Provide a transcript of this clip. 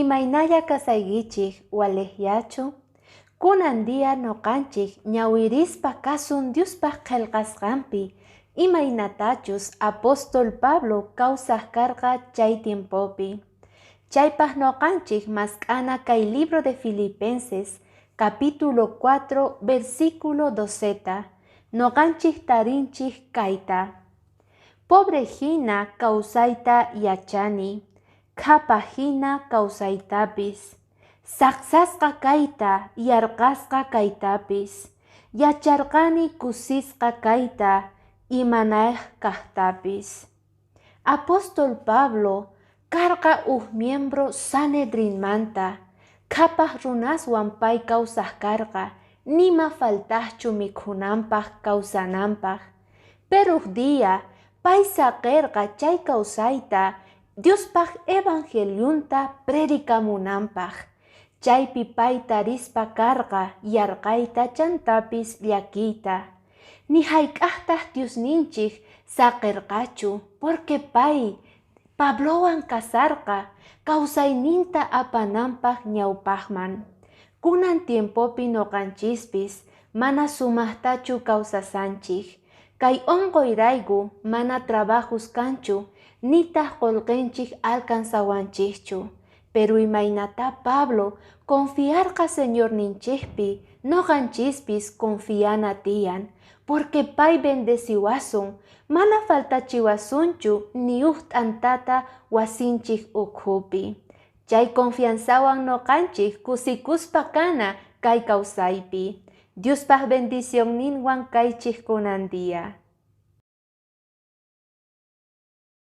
Imaynalla kasaykichik, waliqllachu? Kunan día nuqanchik ñawirispa kasun Diospaq qillqasqanpi imaynatachus apóstol Pablo kawsaq karqa chay tiempopi. Chaypaq nuqanchik mask'ana kay libro de Filipenses capítulo 4 versículo 12ta, nuqanchik tarinchik kayta: Pobre hina kawsayta yachani, qhapaq hina kawsaytapis, saqsasqa kayta, yarqasqa kaytapis, yacharqani kusisqa kayta, imanayq kaqtapis. Apóstol Pablo karqa uj miembro Sanedrinmanta, qhapaq runaswan pay kawsaq karqa, nima faltaqchu mikhunanpaq kawsananpaq. Pero uj día pay saqirqa chay kawsayta Diospaq evangeliunta predicamunanpaq. Chaypi pay tarispa karqa yarqayta chantapis llakiyta. Ni hayk'aqtaq Diosninchik saqirqachu, porque pay Pablowan kasarqa kawsayninta apananpaq ñawpaqman. Kunan tiempopi nuqanchispis mana sumaqtachu kawsasanchik. Kay unquyrayku mana trabajos kanchu, nitaq qullqinchik alcanzawanchikchu. Pero imaynata Pablo confiarqa Señorninchikpi, nuqanchispis confiana tiyan, porque pay bendeciwasun, mana faltachiwasunchu ni uj t'antata wasinchik ukhupi. Chay confianzawan nuqanchik kusikuspa kana kay kawsaypi. Diospaq bendicionninwan kaychik kunan día.